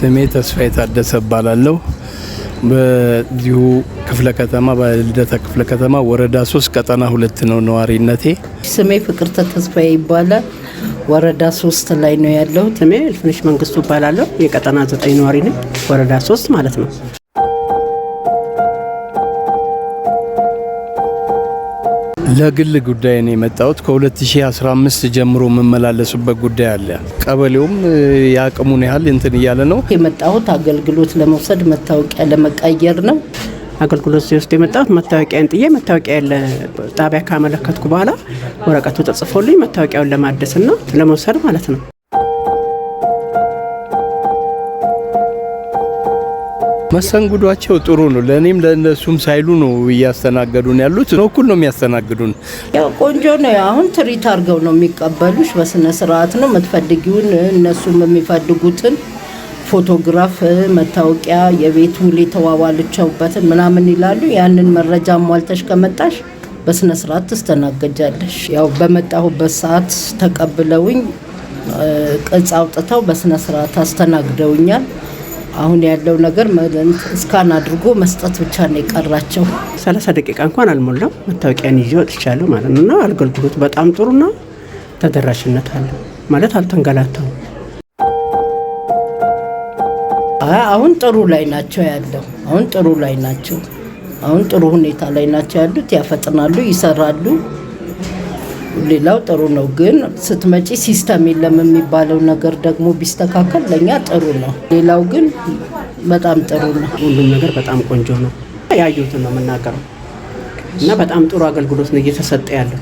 ስሜ ተስፋዬ ታደሰ እባላለሁ። በዚሁ ክፍለ ከተማ፣ በልደታ ክፍለ ከተማ ወረዳ 3 ቀጠና 2 ነው ነዋሪነቴ። ስሜ ፍቅርተ ተስፋዬ ይባላል። ወረዳ 3 ላይ ነው ያለሁት። ስሜ እልፍነሽ መንግስቱ እባላለሁ። የቀጠና 9 ነዋሪ ነኝ። ወረዳ 3 ማለት ነው። ለግል ጉዳይ ነው የመጣሁት። ከ2015 ጀምሮ የምመላለሱበት ጉዳይ አለ። ቀበሌውም የአቅሙን ያህል እንትን እያለ ነው። የመጣሁት አገልግሎት ለመውሰድ፣ መታወቂያ ለመቀየር ነው። አገልግሎት ሲወስድ የመጣሁት መታወቂያን ጥዬ መታወቂያ ጣቢያ ካመለከትኩ በኋላ ወረቀቱ ተጽፎልኝ መታወቂያውን ለማደስና ለመውሰድ ማለት ነው። መስተንግዷቸው ጥሩ ነው። ለእኔም ለእነሱም ሳይሉ ነው እያስተናገዱን ያሉት። እኩል ነው የሚያስተናግዱን። ያው ቆንጆ ነው። አሁን treat አድርገው ነው የሚቀበሉሽ። በስነ ስርዓት ነው የምትፈልጊውን፣ እነሱም የሚፈልጉትን ፎቶግራፍ፣ መታወቂያ፣ የቤት ውል የተዋዋልቸውበትን ምናምን ይላሉ። ያንን መረጃ ሟልተሽ ከመጣሽ በስነ ስርዓት ትስተናገጃለሽ። ያው በመጣሁበት ሰዓት ተቀብለውኝ ቅጽ አውጥተው በስነ ስርዓት አስተናግደውኛል። አሁን ያለው ነገር scan አድርጎ መስጠት ብቻ ነው የቀራቸው። 30 ደቂቃ እንኳን አልሞላም መታወቂያን ይዤ ወጥቻለሁ ማለት ነው። እና አገልግሎቱ በጣም ጥሩና ተደራሽነት አለ ማለት አልተንገላታሁም። አሁን ጥሩ ላይ ናቸው ያለው። አሁን ጥሩ ላይ ናቸው። አሁን ጥሩ ሁኔታ ላይ ናቸው ያሉት። ያፈጥናሉ፣ ይሰራሉ። ሌላው ጥሩ ነው። ግን ስትመጪ system የለም የሚባለው ነገር ደግሞ ቢስተካከል ለእኛ ጥሩ ነው። ሌላው ግን በጣም ጥሩ ነው። ሁሉም ነገር በጣም ቆንጆ ነው። ያየሁትን ነው የምናገረው እና በጣም ጥሩ አገልግሎት ነው እየተሰጠ ያለው።